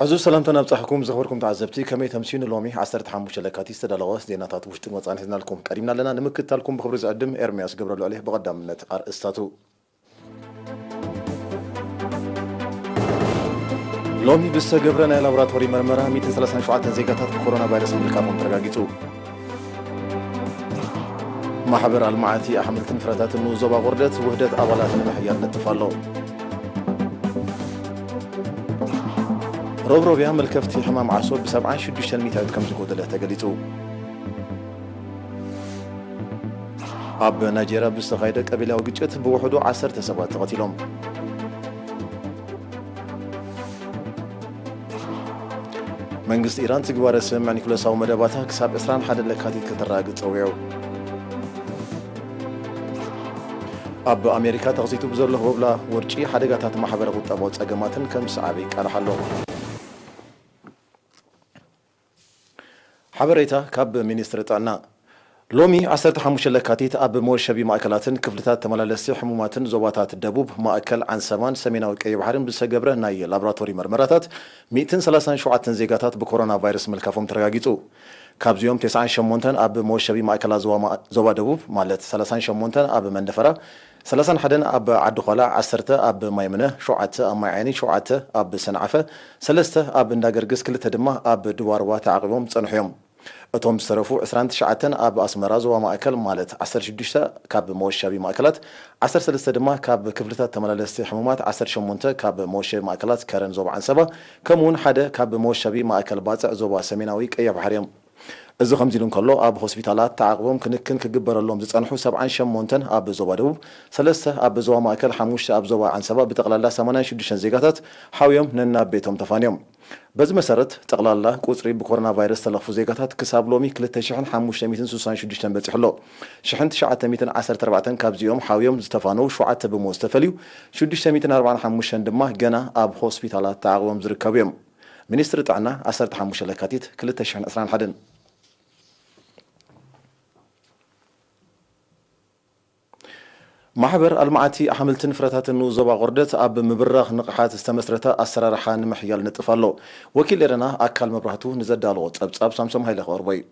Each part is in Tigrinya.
ዕዙዝ ሰላምታ ናብጻሕኩም ዘኽበርኩም ተዓዘብቲ፣ ከመይ ተምስዩ? ንሎሚ ዓሰርተ ሓሙሽተ ለካቲት ዝተዳለወ ዜናታት ውሽጥን ወጻእን ሒዝናልኩም ቀሪብና ኣለና። ንምክትታልኩም ብኽብሪ ዝዕድም ኤርምያስ ገብረልዑል እየ። ብቐዳምነት ኣርእስታቱ። ሎሚ ብዝተገብረ ናይ ላቦራቶሪ መርመራ ሚእትን ሰላሳን ሸውዓተን ዜጋታት ብኮሮና ቫይረስ ምልካፎም ተረጋጊጹ። ማሕበር ኣልማዓቲ ኣሕምልትን ፍረታትን ንኡስ ዞባ ቁርደት ውህደት ኣባላት ንምሕያል ነጥፍ ኣሎ። ሮብሮብያ መልከፍቲ ሕማም ዓሶ ብሰብዓን ሽዱሽተን ሚእታዊት ከም ዝጎደለ ተገሊጹ። ኣብ ናይጄርያ ብዝተኻየደ ቀቢላዊ ግጭት ብውሕዱ ዓሰርተ ሰባት ተቐቲሎም። መንግስቲ ኢራን ትግባረ ስምምዕ ኒኩለሳዊ መደባታ ክሳብ ዕስራን ሓደን ለካቲት ከተረጋግጽ ጸዊዑ። ኣብ ኣሜሪካ ተኸሲቱ ብዘሎ ህቦብላ ውርጪ ሓደጋታት ማሕበረ ቁጠባዊ ጸገማትን ከም ዝሰዓበ ይቃላሕ ኣሎ። ሓበሬታ ካብ ሚኒስትሪ ጥዕና። ሎሚ ዓሰርተ ሓሙሽተ ለካቲት ኣብ መወሸቢ ማእከላትን ክፍልታት ተመላለስቲ ሕሙማትን ዞባታት ደቡብ፣ ማእከል፣ ዓንሰባን ሰሜናዊ ቀይሕ ባሕርን ብዝተገብረ ናይ ላቦራቶሪ መርመራታት ሚእትን ሰላሳን ሸውዓተን ዜጋታት ብኮሮና ቫይረስ ምልካፎም ተረጋጊጹ። ካብዚኦም ተስዓን ሸሞንተን ኣብ መወሸቢ ማእከላት ዞባ ማ-፣ ዞባ ደቡብ፣ ማለት ሰላሳን ሸሞንተን ኣብ መንደፈራ፣ ሰላሳን ሓደን ኣብ ዓዲ ዃላ፣ ዓሰርተ ኣብ ማይምነ፣ ሸውዓተ ኣብ ማይ ዓይኒ፣ ሸውዓተ ኣብ ሰንዓፈ፣ ሰለስተ ኣብ እንዳገርግስ፣ ክልተ ድማ ኣብ ድባርባ ተዓቒቦም ዝጸንሑ እዮም። እቶም ዝተረፉ ዕስራን ትሽዓተን ኣብ ኣስመራ ዞባ ማእከል፣ ማለት ዓሰርተ ሽዱሽተ ካብ መወሻቢ ማእከላት፣ ዓሰርተ ሰለስተ ድማ ካብ ክፍልታት ተመላለስቲ ሕሙማት፣ ዓሰርተ ሸሞንተ ካብ መወሻቢ ማእከላት ከረን ዞባ ዓንሰባ፣ ከምኡ'ውን ሓደ ካብ መወሻቢ ማእከል ባጽዕ ዞባ ሰሜናዊ ቀይሕ ባሕሪ እዮም። እዚ ከምዚ ኢሉ እንከሎ፣ ኣብ ሆስፒታላት ተዓቕቦም ክንክን ክግበረሎም ዝጸንሑ ሰብዓን ሸሞንተን ኣብ ዞባ ደቡብ፣ ሰለስተ ኣብ ዞባ ማእከል፣ ሓሙሽተ ኣብ ዞባ ዓንሰባ፣ ብጠቕላላ ሰማንያን ሽዱሽተን ዜጋታት ሓውዮም ነናብ ቤቶም ተፋንዮም። በዚ መሰረት፣ ጠቕላላ ቁጽሪ ብኮሮና ቫይረስ ዝተለኽፉ ዜጋታት ክሳብ ሎሚ ክልተ ሽሕን ሓሙሽተ ሚእትን ስሳን ሽዱሽተን በጺሑ ኣሎ። ሽሕን ትሽዓተ ሚእትን ዓሰርተ ኣርባዕተን ካብዚኦም ሓውዮም ዝተፋነው፣ ሸውዓተ ብሞት ዝተፈልዩ፣ ሽዱሽተ ሚእትን ኣርባዓን ሓሙሽተን ድማ ገና ኣብ ሆስፒታላት ተዓቕቦም ዝርከቡ እዮም። ሚኒስትሪ ጥዕና፣ ዓሰርተ ሓሙሽተ ለካቲት ክልተ ሽሕን ዕስራን ሓደን። ማሕበር ኣልማዕቲ ኣሕምልትን ፍረታትን ንኡስ ዞባ ቆርደት ኣብ ምብራኽ ንቕሓት ዝተመስረተ ኣሰራርሓ ንምሕያል ንጥፍ ኣሎ። ወኪል ኤረና ኣካል መብራህቱ ንዘዳለዎ ጸብጻብ ሳምሶም ሃይለ ክቐርቦ እዩ።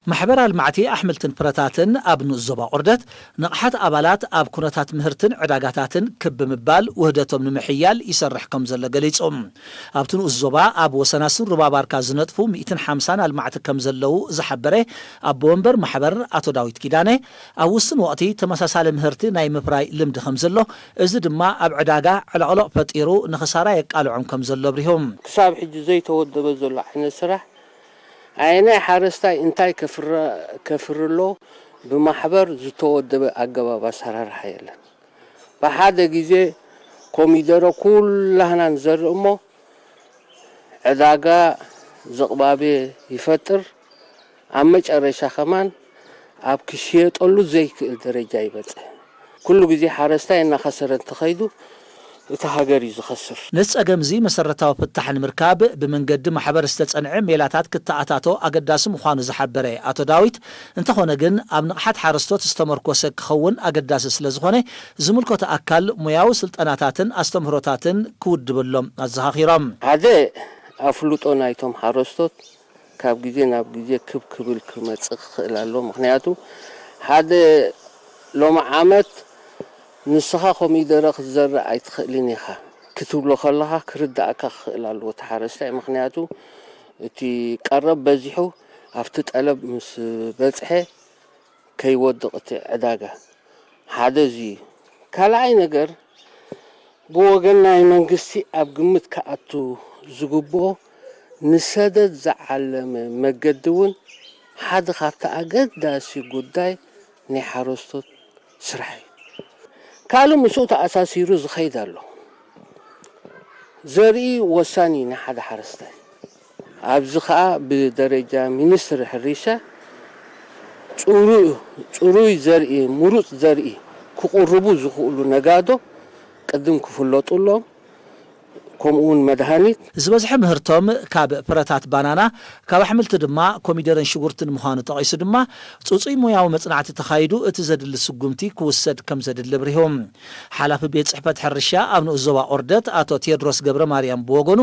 ማሕበር ኣልማዕቲ ኣሕምልትን ፍረታትን ኣብ ንኡስ ዞባ ቆርደት ንቕሓት ኣባላት ኣብ ኩነታት ምህርትን ዕዳጋታትን ክብ ብምባል ውህደቶም ንምሕያል ይሰርሕ ከም ዘሎ ገሊጹ። ኣብቲ ንኡስ ዞባ ኣብ ወሰናስን ሩባ ባርካ ዝነጥፉ ሚእትን ሓምሳን ኣልማዕቲ ከም ዘለዉ ዝሓበረ ኣቦ ወንበር ማሕበር ኣቶ ዳዊት ኪዳነ፣ ኣብ ውስን ወቕቲ ተመሳሳሊ ምህርቲ ናይ ምፍራይ ልምዲ ከም ዘሎ፣ እዚ ድማ ኣብ ዕዳጋ ዕለቕለቕ ፈጢሩ ንኽሳራ የቃልዖም ከም ዘሎ ኣብሪሆም። ክሳብ ሕጂ ዘይተወደበ ዘሎ ዓይነት ስራሕ ኣየናይ ሓረስታይ እንታይ ከፍረ-፣ ከፍሪ ኣሎ፣ ብማሕበር ዝተወደበ ኣገባብ ኣሰራርሓ የለን። ብሓደ ግዜ ኮሚደረ ኩላህና ንዘርእ እሞ፣ ዕዳጋ ዝቕባበ ይፈጥር፣ ኣብ መጨረሻ ከማን ኣብ ክሽየጠሉ ዘይክእል ደረጃ ይበጽሕ። ኩሉ ግዜ ሓረስታይ እናኸሰረ እንተኸይዱ፣ እታ ሃገር እዩ ዝኸስር። ነዚ ጸገም እዚ መሰረታዊ ፍታሕ ንምርካብ ብመንገዲ ማሕበር ዝተጸንዐ ሜላታት ክተኣታቶ ኣገዳሲ ምዃኑ ዝሓበረ ኣቶ ዳዊት፣ እንተኾነ ግን ኣብ ንቕሓት ሓረስቶት ዝተመርኮሰ ክኸውን ኣገዳሲ ስለ ዝኾነ፣ ዝምልከቶ ኣካል ሞያዊ ስልጠናታትን ኣስተምህሮታትን ክውድበሎም ኣዘኻኺሮም። ሓደ ኣፍልጦ ናይቶም ሓረስቶት ካብ ግዜ ናብ ግዜ ክብ ክብል ክመጽእ ክኽእል ኣሎ። ምኽንያቱ ሓደ ሎሚ ዓመት ንስኻ ኮሚደረ ክትዘርእ ኣይትኽእልን ኢኻ ክትብሎ ከለኻ ክርድኣካ ክኽእል ኣለዎ እቲ ሓረስታይ። ምኽንያቱ እቲ ቀረብ በዚሑ ኣብቲ ጠለብ ምስ በጽሐ ከይወድቕ እቲ ዕዳጋ ሓደ እዚ እዩ። ካልኣይ ነገር ብወገን ናይ መንግስቲ ኣብ ግምት ክኣቱ ዝግብኦ ንሰደድ ዝዓለመ መገዲ እውን ሓደ ካብቲ ኣገዳሲ ጉዳይ ናይ ሓረስቶት ስራሕ እዩ። ካልእ ምስኡ ተኣሳሲሩ ዝኸይድ ኣሎ። ዘርኢ ወሳኒ እዩ ንሓደ ሓረስታይ። ኣብዚ ኸኣ ብደረጃ ሚኒስትሪ ሕርሻ ጽሩ-፣ ጽሩይ ዘርኢ፣ ምሩጽ ዘርኢ ክቕርቡ ዝኽእሉ ነጋዶ ቅድም ክፍለጡሎም፣ ከምኡ እውን መድሃኒት። ዝበዝሐ ምህርቶም ካብ ፍረታት ባናና፣ ካብ ኣሕምልቲ ድማ ኮሚደረን ሽጉርትን ምዃኑ ጠቒሱ ድማ፣ ጽጹይ ሞያዊ መጽናዕቲ ተኻይዱ እቲ ዘድሊ ስጉምቲ ክውሰድ ከም ዘድሊ ኣብሪሁ። ሓላፊ ቤት ጽሕፈት ሕርሻ ኣብ ንኡስ ዞባ ኦርደት ኣቶ ቴድሮስ ገብረ ማርያም ብወገኑ፣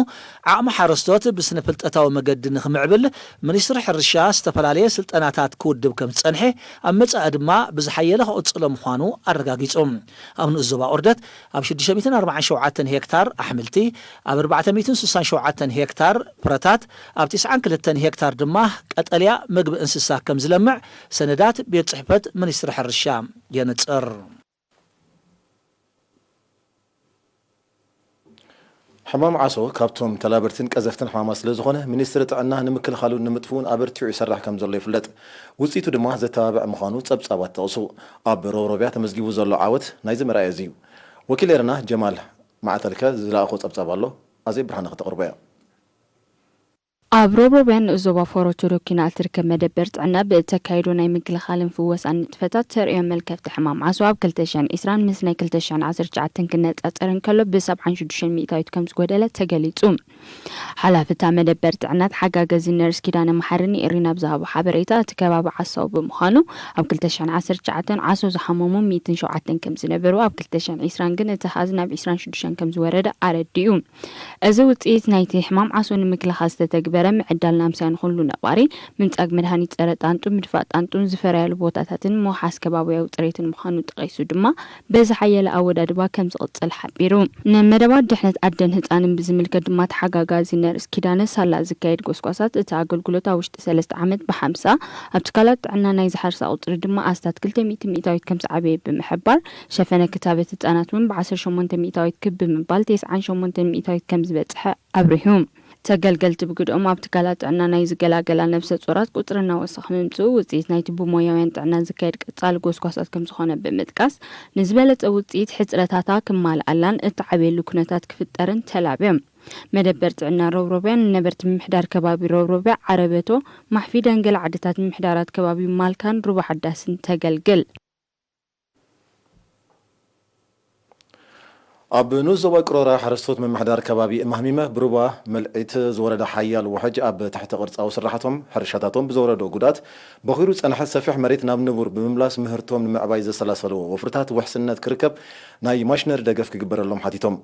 ዓቕሚ ሓረስቶት ብስነ ፍልጠታዊ መገዲ ንኽምዕብል ሚኒስትሪ ሕርሻ ዝተፈላለየ ስልጠናታት ክውድብ ከም ዝጸንሐ፣ ኣብ መጻኢ ድማ ብዝሓየለ ክቕጽሎ ምዃኑ ኣረጋጊጹ። ኣብ ንኡስ ዞባ ኦርደት ኣብ ሽዱሽተ ሚእትን ኣርባዓን ሸውዓተን ሄክታር ኣሕምልቲ፣ ኣብ ኣርባዕተ ሚእትን ስሳን ሸውዓተን ሄክታር ፍረታት፣ ኣብ ትስዓን ክልተን ሄክታር ድማ ቀጠልያ መግቢ እንስሳ ከም ዝለምዕ ሰነዳት ቤት ጽሕፈት ሚኒስትሪ ሕርሻ የንጽር። ሕማም ዓሶ ካብቶም ተላበድትን ቀዘፍትን ሕማማት ስለ ዝኾነ፣ ሚኒስትሪ ጥዕና ንምክልኻሉን ንምጥፍኡን ኣበርቲዑ ይሰርሕ ከም ዘሎ ይፍለጥ። ውፅኢቱ ድማ ዘተባብዕ ምዃኑ ጸብጻባት ይጠቕሱ። ኣብ ሮብሮብያ ተመዝጊቡ ዘሎ ዓወት ናይዚ መርኣያ እዚ እዩ። ወኪል ኤረና ጀማል ማዕተልከ ዝለኣኾ ጸብጻብ ኣሎ፣ ኣዜብ ብርሃነ ከተቕርቦ እያ። ኣብ ሮብሮብያን ንኡስ ዞባ ፎሮቶዶ ኪናል ትርከብ መደበር ጥዕና ብእተካይዶ ናይ ምክልኻልን ፍወሳን ንጥፈታት ተርእዮ መልከፍቲ ሕማም ዓሶ ኣብ ክልተ ሽሕን ዕስራን ምስ ናይ ክልተ ሽሕን ዓሰርተ ትሽዓተን ክነጻጸር እንከሎ ብሰብዓን ሽዱሽተን ሚእታዊት ከም ዝጎደለ ተገሊጹ። ሓላፊ እታ መደበር ጥዕና ተሓጋገዚ ነርስ ኪዳነ መሓሪ ንኤሪና ብዝሃቦ ሓበሬታ፣ እቲ ከባቢ ዓሳዊ ብምዃኑ ኣብ ክልተ ሽሕን ዓሰርተ ትሽዓተን ዓሶ ዝሓመሙ ሚእትን ሸውዓተን ከም ዝነበሩ፣ ኣብ ክልተ ሽሕን ዕስራን ግን እቲ ኣሃዝ ናብ ዕስራን ሽዱሽተን ከም ዝወረደ ኣረዲኡ። እዚ ውጽኢት ናይቲ ሕማም ዓሶ ንምክልኻል ዝተተግበረ ምዕዳል ናምሳይ ንኹሉ ነባሪ፣ ምንጻግ መድሃኒት ጸረ ጣንጡ፣ ምድፋእ ጣንጡን ዝፈርያሉ ቦታታትን ምውሓስ ከባብያዊ ጽሬትን ምዃኑ ጠቒሱ ድማ፣ በዚ ሓያለ ኣወዳድባ ከም ዝቕጽል ሓቢሩ። ንመደባት ድሕነት ኣደን ህጻንን ብዝምልከት ድማ ተሓጋጋዚ ነርስ ኪዳነ ሳላ ዝካየድ ጎስጓሳት እቲ ኣገልግሎት ኣብ ውሽጢ ሰለስተ ዓመት ብሓምሳ፣ ኣብ ትካላት ጥዕና ናይ ዝሓርሳ ቁጽሪ ድማ ኣስታት ክልተ ሚእቲ ሚእታዊት ከም ዝዓበየ ብምሕባር፣ ሸፈነ ክታበት ህጻናት እውን ብዓሰርተ ሸሞንተ ሚእታዊት ክብ ብምባል ተስዓን ሸሞንተን ሚእታዊት ከም ዝበጽሐ ኣብሪሁ። ተገልገልቲ ብግድኦም ኣብ ትካላት ጥዕና ናይ ዝገላገላ ነብሰ ጾራት ቁጽሪ እናወሰኸ ምምጽኡ ውጽኢት ናይቲ ብሞያውያን ጥዕና ዝካየድ ቀጻሊ ጎስጓሳት ከም ዝኾነ ብምጥቃስ፣ ንዝበለጸ ውጽኢት ሕጽረታታ ክማልኣላን እትዓብየሉ ኩነታት ክፍጠርን ተላብዮም። መደበር ጥዕና ሮብሮብያ ንነበርቲ ምምሕዳር ከባቢ ሮብሮብያ፣ ዓረበቶ፣ ማሕፊ፣ ደንገል ዓድታት ምምሕዳራት ከባቢ ማልካን ሩባ ሓዳስን ተገልግል። ኣብ ንኡስ ዞባ ቅሮራ ሓረስቶት ምምሕዳር ከባቢ እማህሚመ ብሩባ መልዒት ዝወረደ ሓያል ውሕጅ ኣብ ትሕተ ቅርጻዊ ስራሕቶም ሕርሻታቶም ብዘውረዶ ጉድኣት በኺሩ ዝጸንሐ ሰፊሕ መሬት ናብ ንቡር ብምምላስ ምህርቶም ንምዕባይ ዘሰላሰልዎ ወፍርታት ውሕስነት ክርከብ ናይ ማሽነሪ ደገፍ ክግበረሎም ሓቲቶም።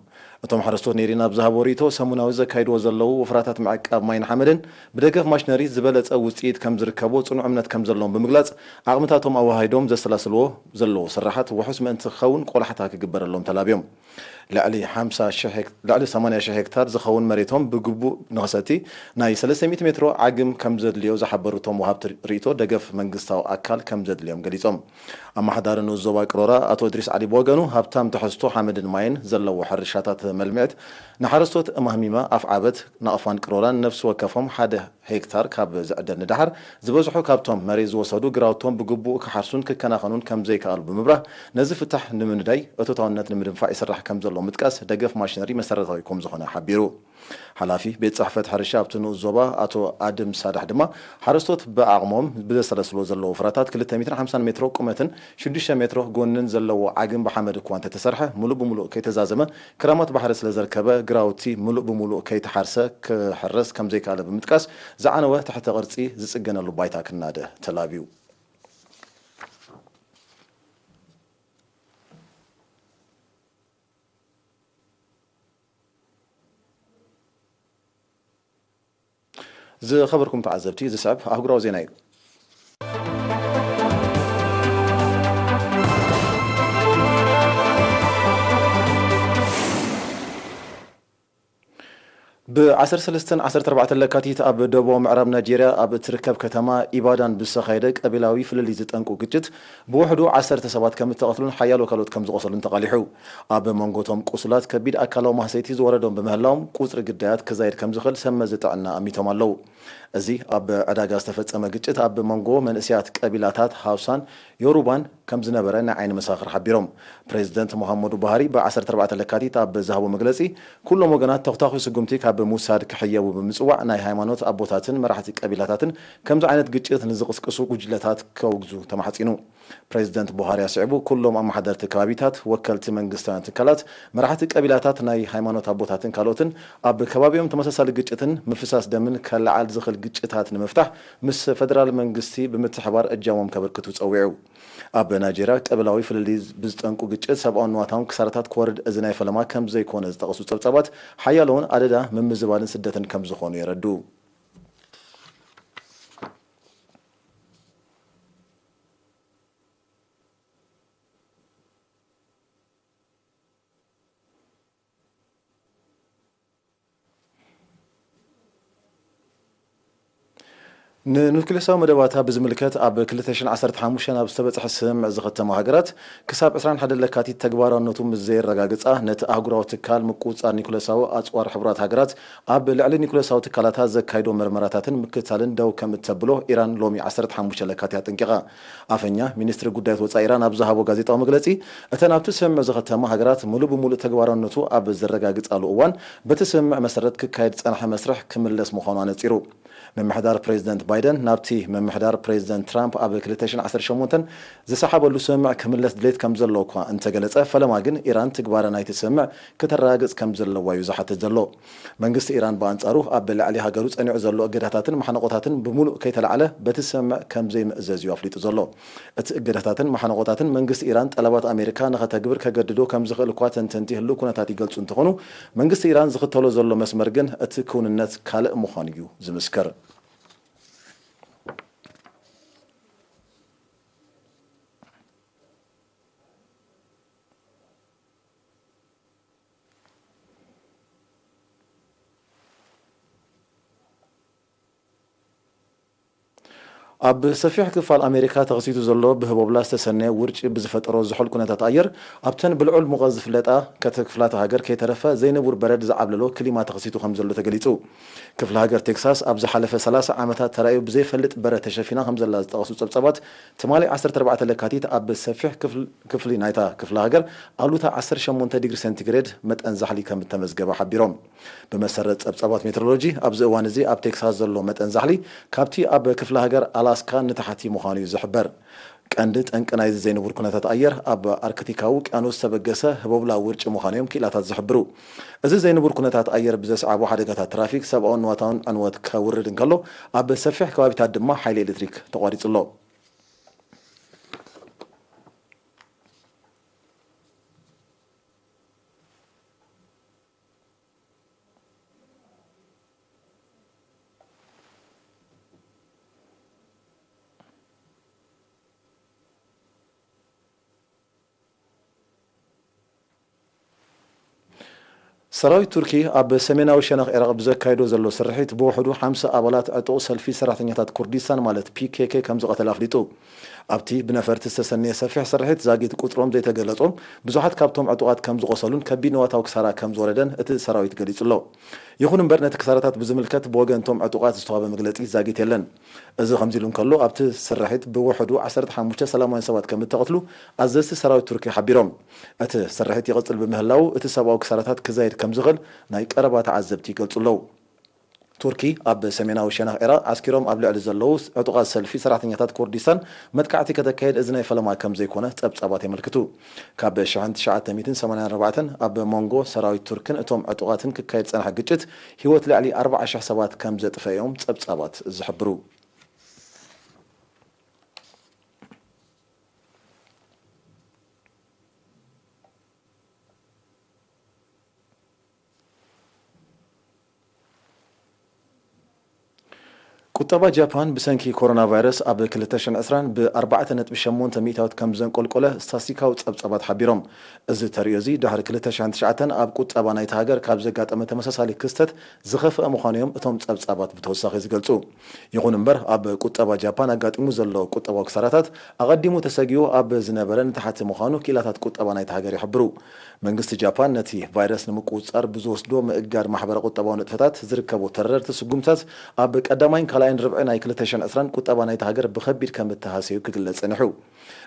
እቶም ሓረስቶት ኔሪና ብዝሃቦ ርእይቶ ሰሙናዊ ዘካይድዎ ዘለዉ ወፍራታት ምዕቃብ ማይን ሓመድን ብደገፍ ማሽነሪ ዝበለጸ ውጽኢት ከም ዝርከቦ ጽኑዕ እምነት ከም ዘለዎም ብምግላጽ ዓቕምታቶም ኣወሃሂዶም ዘሰላስልዎ ዘለዉ ስራሓት ውሑስ ምእንቲ ክኸውን ቆላሕታ ክግበረሎም ተላብዮም። ልዕሊ ሓምሳ ሽሕ ሄክ- ልዕሊ ሰማንያ ሽሕ ሄክታር ዝኸውን መሬቶም ብግቡእ ንኽሰቲ ናይ ሰለስተ ሚእቲ ሜትሮ ዓግም ከም ዘድልዮ ዝሓበሩ እቶም ወሃብቲ ርእይቶ ደገፍ መንግስታዊ ኣካል ከም ዘድልዮም ገሊጾም። ኣመሓዳሪ ንኡስ ዞባ ቅሮራ ኣቶ እድሪስ ዓሊ ብወገኑ ሃብታም ትሕዝቶ ሓመድን ማይን ዘለዎ ሕርሻታት መልምዕት ንሓረስቶት እማህሚማ ኣፍዓበት ናቕፋን ቅሮራን ነፍሲ ወከፎም ሓደ ሄክታር ካብ ዝዕደል ንደሓር ዝበዝሑ ካብቶም መሬት ዝወሰዱ ግራውቶም ብግቡእ ክሓርሱን ክከናኸኑን ከም ዘይከኣሉ ብምብራህ ነዚ ፍታሕ ንምንዳይ እቶታውነት ንምድንፋዕ ይስራሕ ከም ዘሎ ምጥቃስ ደገፍ ማሽነሪ መሰረታዊ ከም ዝኾነ ሓቢሩ። ሓላፊ ቤት ጽሕፈት ሕርሻ ኣብቲ ንኡስ ዞባ ኣቶ ኣድም ሳዳሕ ድማ ሓረስቶት ብዓቕሞም ብዘሰለስሎ ዘለዉ ፍረታት ክልተ ሚእትን ሓምሳን ሜትሮ ቁመትን ሽዱሽተ ሜትሮ ጎንን ዘለዎ ዓግን ብሓመድ እኳ እንተተሰርሐ፣ ምሉእ ብምሉእ ከይተዛዘመ ክራማት ባሕሪ ስለ ዘርከበ፣ ግራውቲ ምሉእ ብምሉእ ከይተሓርሰ ክሕረስ ከም ዘይከኣለ ብምጥቃስ፣ ዝዓነወ ትሕተ ቅርጺ ዝጽገነሉ ባይታ ክናደ ተላብዩ። ዝኸበርኩም ተዓዘብቲ፣ ዝስዕብ ኣህጉራዊ ዜና እዩ። ብ ዓሰርተ ሰለስተን ዓሰርተ ኣርባዕተን ለካቲት ኣብ ደቡባዊ ምዕራብ ናይጄርያ ኣብ እትርከብ ከተማ ኢባዳን ብዝተኻየደ ቀቢላዊ ፍልልይ ዝጠንቁ ግጭት ብውሕዱ ዓሰርተ ሰባት ከም እተቐትሉን ሓያሎ ካልኦት ከም ዝቖሰሉን ተቓሊሑ። ኣብ መንጎ እቶም ቁሱላት ከቢድ ኣካላዊ ማህሰይቲ ዝወረዶም ብምህላዎም ቁጽሪ ግዳያት ክዛይድ ከም ዝኽእል ሰብ መዚ ጥዕና ኣሚቶም ኣለዉ። እዚ ኣብ ዕዳጋ ዝተፈጸመ ግጭት ኣብ መንጎ መንእሰያት ቀቢላታት ሃውሳን ዮሩባን ከም ዝነበረ ናይ ዓይኒ መሳኽር ሓቢሮም። ፕሬዚደንት ሙሃመዱ ቡሃሪ ብ ዓሰርተ ኣርባዕተ ለካቲት ኣብ ዝሃቦ መግለጺ፣ ኩሎም ወገናት ተኹታኹ ስጉምቲ ካብ ሙሳድ ክሕየቡ ብምጽዋዕ፣ ናይ ሃይማኖት ኣቦታትን መራሕቲ ቀቢላታትን ከምዚ ዓይነት ግጭት ንዝቕስቅሱ ጉጅለታት ከውግዙ ተማሕጺኑ። ፕሬዚደንት ቡሃሪ ኣስዒቡ፣ ኩሎም ኣመሓደርቲ ከባቢታት፣ ወከልቲ መንግስታውያን ትካላት፣ መራሕቲ ቀቢላታት፣ ናይ ሃይማኖት ኣቦታትን ካልኦትን ኣብ ከባቢኦም ተመሳሳሊ ግጭትን ምፍሳስ ደምን ከለዓል ዝኽእል ግጭታት ንምፍታሕ ምስ ፈደራል መንግስቲ ብምትሕባር እጃሞም ከበርክቱ ጸዊዑ። ኣብ ናይጄርያ ቀቢላዊ ፍልልይ ብዝጠንቁ ግጭት ሰብኣውን ንዋታውን ክሳራታት ክወርድ እዚ ናይ ፈለማ ከም ዘይኮነ ዝጠቕሱ ጸብጻባት፣ ሓያለውን ኣደዳ ምምዝባልን ስደትን ከም ዝኾኑ የረድኡ። ንኑክሌሳዊ መደባታ ብዝምልከት ኣብ ክልተ ሽሕን ዓሰርተ ሓሙሽተን ኣብ ዝተበጽሐ ስምምዕ ዝኸተማ ሃገራት፣ ክሳብ ዕስራን ሓደን ለካቲት ተግባራውነቱ ምስ ዘየረጋግጻ፣ ነቲ ኣህጉራዊ ትካል ምቁጽጻር ኒኩሌሳዊ ኣጽዋር ሕቡራት ሃገራት ኣብ ልዕሊ ኒኩሌሳዊ ትካላታ ዘካይዶ መርመራታትን ምክትታልን ደው ከም እተብሎ ኢራን ሎሚ ዓሰርተ ሓሙሽተ ለካቲት ኣጠንቂቓ። ኣፈኛ ሚኒስትሪ ጉዳያት ወጻኢ ኢራን ኣብ ዝሃቦ ጋዜጣዊ መግለጺ፣ እተን ኣብቲ ስምምዕ ዝኸተማ ሃገራት ምሉእ ብምሉእ ተግባራውነቱ ኣብ ዝረጋግጻሉ እዋን፣ በቲ ስምምዕ መሰረት ክካየድ ዝጸንሐ መስርሕ ክምለስ ምዃኑ ኣነጺሩ። ምምሕዳር ፕሬዚደንት ባይደን ናብቲ ምምሕዳር ፕሬዚደንት ትራምፕ ኣብ ክልተ ሽሕን ዓሰርተ ሸሞንተን ዝሰሓበሉ ስምምዕ ክምለስ ድሌት ከም ዘለዎ እኳ እንተገለጸ፣ ፈለማ ግን ኢራን ትግባረ ናይቲ ስምምዕ ከተረጋግጽ ከም ዘለዋ እዩ ዝሓትት ዘሎ። መንግስቲ ኢራን ብኣንጻሩ ኣብ ልዕሊ ሃገሩ ጸኒዑ ዘሎ እገዳታትን ማሕነቆታትን ብምሉእ ከይተላዕለ በቲ ስምምዕ ከም ዘይምእዘዝ እዩ ኣፍሊጡ ዘሎ። እቲ እገዳታትን ማሕነቆታትን መንግስቲ ኢራን ጠለባት ኣሜሪካ ንኸተግብር ከገድዶ ከም ዝኽእል እኳ ተንተንቲ ህሉው ኩነታት ይገልጹ እንተኾኑ፣ መንግስቲ ኢራን ዝኽተሎ ዘሎ መስመር ግን እቲ ክውንነት ካልእ ምዃኑ እዩ ዝምስክር። ኣብ ሰፊሕ ክፋል ኣሜሪካ ተኸሲቱ ዘሎ ብህቦብላ ዝተሰነየ ውርጪ ብዝፈጠሮ ዝሑል ኩነታት ኣየር፣ ኣብተን ብልዑል ሙቐት ዝፍለጣ ክፍላተ ሃገር ከይተረፈ ዘይንቡር በረድ ዝዓብለሎ ክሊማ ተኸሲቱ ከም ዘሎ ተገሊጹ። ክፍለ ሃገር ቴክሳስ ኣብ ዝሓለፈ ሰላሳ ዓመታት ተራእዩ ብዘይፈልጥ በረድ ተሸፊና ከም ዘላ ዝጠቐሱ ጸብጻባት፣ ትማሊ ዓሰርተ ኣርባዕተ ለካቲት ኣብ ሰፊሕ ክፍል-፣ ክፍሊ ናይታ ክፍለ ሃገር ኣሉታ ዓሰርተ ሸሞንተ ዲግሪ ሴንቲግሬድ መጠን ዛሕሊ ከም እተመዝገበ ሓቢሮም። ብመሰረት ጸብጻባት ሜትሮሎጂ፣ ኣብዚ እዋን እዚ ኣብ ቴክሳስ ዘሎ መጠን ዛሕሊ ካብቲ ኣብ ክፍለ ሃገር ኣላስካ ንታሕቲ ምዃኑ እዩ ዝሕበር። ቀንዲ ጠንቂ ናይዚ ዘይንቡር ኩነታት ኣየር ኣብ ኣርክቲካዊ ውቅያኖስ ዝተበገሰ ህቦብላ ውርጪ ምዃኑ እዮም ክኢላታት ዝሕብሩ። እዚ ዘይንቡር ኩነታት ኣየር ብዘስዓቦ ሓደጋታት ትራፊክ ሰብኣውን ንዋታውን ዕንወት ከውርድ እንከሎ፣ ኣብ ሰፊሕ ከባቢታት ድማ ሓይሊ ኤሌክትሪክ ተቋሪጹ ኣሎ። ሰራዊት ቱርኪ ኣብ ሰሜናዊ ሸነኽ ዒራቕ ብዘካይዶ ዘሎ ስርሒት ብውሕዱ ሓምሳ ኣባላት ዕጡቕ ሰልፊ ሰራሕተኛታት ኩርዲስታን ማለት ፒ ኬ ኬ ከም ዝቐተለ ኣፍሊጡ። ኣብቲ ብነፈርቲ ዝተሰነየ ሰፊሕ ስርሒት ዛጊት ቁጽሮም ዘይተገለጾም ብዙሓት ካብቶም ዕጡቓት ከም ዝቖሰሉን ከቢድ ንዋታዊ ክሳራ ከም ዝወረደን እቲ ሰራዊት ገሊጹ ኣሎ። ይኹን እምበር ነቲ ክሳራታት ብዝምልከት ብወገን እቶም ዕጡቓት ዝተዋህበ መግለጺ ዛጊት የለን። እዚ ከምዚ ኢሉ እንከሎ፣ ኣብቲ ስርሒት ብውሕዱ ዓሰርተ ሓሙሽተ ሰላማውያን ሰባት ከም እተቐትሉ ኣዘዝቲ ሰራዊት ቱርኪ ሓቢሮም። እቲ ስርሒት ይቕጽል ብምህላዉ፣ እቲ ሰብኣዊ ክሳራታት ክዛይድ ከም ዝኽእል ናይ ቀረባ ተዓዘብቲ ይገልጹ ኣለዉ። ቱርኪ ኣብ ሰሜናዊ ሸነኽ ዒራቕ ዓስኪሮም ኣብ ልዕሊ ዘለዉ ዕጡቓት ሰልፊ ሰራሕተኛታት ኩርዲስታን መጥቃዕቲ ከተካይድ እዚ ናይ ፈለማ ከም ዘይኮነ ጸብጻባት የመልክቱ። ካብ ሽሕን ትሽዓተ ሚእትን ሰማንያን ኣርባዕተን ኣብ መንጎ ሰራዊት ቱርክን እቶም ዕጡቓትን ክካየድ ዝጸንሐ ግጭት፣ ህይወት ልዕሊ ኣርባዓ ሽሕ ሰባት ከም ዘጥፈ እዮም ጸብጻባት ዝሕብሩ። ቁጠባ ጃፓን ብሰንኪ ኮሮና ቫይረስ ኣብ ክልተ ሽሕን ዕስራን ብ ኣርባዕተ ነጥቢ ሸሞንተ ሚእታዊት ከም ዘንቆልቆለ ስታስቲካዊ ጸብጻባት ሓቢሮም። እዚ ተርእዮ እዚ ድሕሪ ክልተ ሽሕን ትሽዓተን ኣብ ቁጠባ ናይታ ሃገር ካብ ዘጋጠመ ተመሳሳሊ ክስተት ዝኸፍአ ምዃኑ እዮም እቶም ጸብጻባት ብተወሳኺ ዝገልጹ። ይኹን እምበር፣ ኣብ ቁጠባ ጃፓን ኣጋጢሙ ዘሎ ቁጠባዊ ክሳራታት ኣቐዲሙ ተሰጊኡ ኣብ ዝነበረ ንታሕቲ ምዃኑ ክኢላታት ቁጠባ ናይታ ሃገር ይሕብሩ። መንግስቲ ጃፓን ነቲ ቫይረስ ንምቁጽጻር ብዝወስዶ ምእጋድ ማሕበረ ቁጠባዊ ንጥፈታት ዝርከቡ ተረርቲ ስጉምታት ኣብ ቀዳማይን ካልኣይን ራብዓይን ርብዒ ናይ ክልተ ሽሕን ዕስራን ቁጠባ ናይታ ሃገር ብኸቢድ ከም እተሃሰዩ ክግለጽ ጸኒሑ።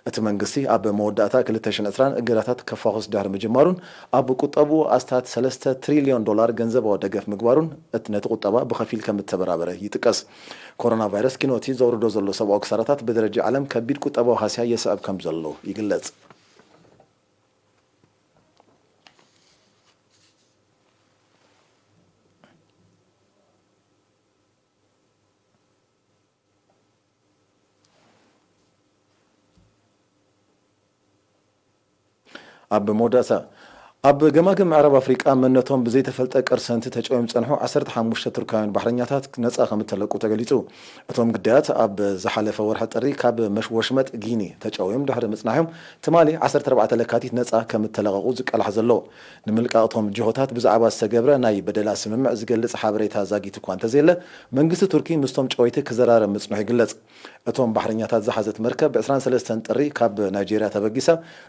እቲ መንግስቲ ኣብ መወዳእታ ክልተ ሽሕን ዕስራን እገዳታት ከፋኹስ ድሕሪ ምጅማሩን ኣብ ቁጠብኡ ኣስታት ሰለስተ ትሪልዮን ዶላር ገንዘባዊ ደገፍ ምግባሩን እቲ ነቲ ቁጠባ ብኸፊል ከም እተበራበረ ይጥቀስ። ኮሮና ቫይረስ ኪኖቲ ዘውርዶ ዘሎ ሰብኣዊ ክሳራታት ብደረጃ ዓለም ከቢድ ቁጠባዊ ሃስያ የስዕብ ከም ዘሎ ይግለጽ። ኣብ መወዳእታ፣ ኣብ ገማግም ምዕራብ ኣፍሪቃ መንነቶም ብዘይተፈልጠ ቀርሰንቲ ተጨውዮም ዝጸንሑ ዓሰርተ ሓሙሽተ ቱርካውያን ባሕረኛታት ነጻ ከም እተለቁ ተገሊጹ። እቶም ግዳያት ኣብ ዝሓለፈ ወርሒ ጥሪ ካብ መሽ-፣ ወሽመጥ ጊኒ ተጨውዮም ድሕሪ ምጽናሖም ትማሊ ዓሰርተ ኣርባዕተ ለካቲት ነጻ ከም እተለቐቑ ዝቀላሕ ዘሎ። ንምልቃቕ እቶም ጅሆታት ብዛዕባ ዝተገብረ ናይ በደላ ስምምዕ ዝገልጽ ሓበሬታ ዛጊት እኳ እንተዘየለ፣ መንግስቲ ቱርኪ ምስቶም ጨወይቲ ክዘራረብ ምጽንሑ ይግለጽ። እቶም ባሕረኛታት ዝሓዘት መርከብ ብ ዕስራን ሰለስተን ጥሪ ካብ ናይጄርያ ተበጊሳ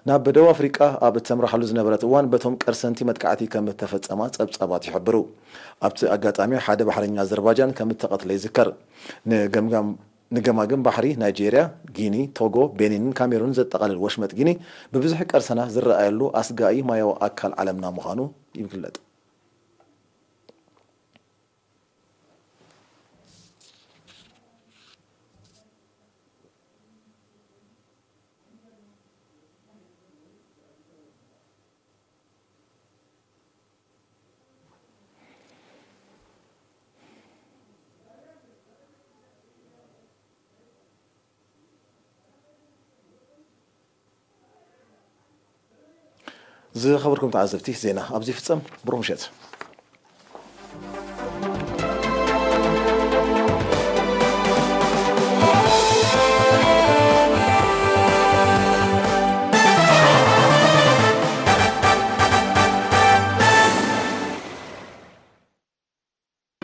ናብ ደቡብ ኣፍሪቃ ኣብ እተምርሓሉ ዝነበረት እዋን በቶም ቀርሰንቲ መጥቃዕቲ ከም እተፈጸማ ጸብጻባት ይሕብሩ። ኣብቲ ኣጋጣሚ ሓደ ባሕረኛ ኣዘርባጃን ከም እተቐትለ ይዝከር። ንገምጋም-፣ ንገማግም ባሕሪ ናይጄርያ፣ ጊኒ፣ ቶጎ፣ ቤኒንን ካሜሩን ዘጠቓልል ወሽመጥ ጊኒ ብብዝሒ ቀርሰና ዝረኣየሉ ኣስጋኢ ማያዊ ኣካል ዓለምና ምዃኑ ይግለጥ። ዝኸበርኩም ተዓዘብቲ፣ ዜና ኣብዚ ይፍጸም። ብሩኽ ምሸት።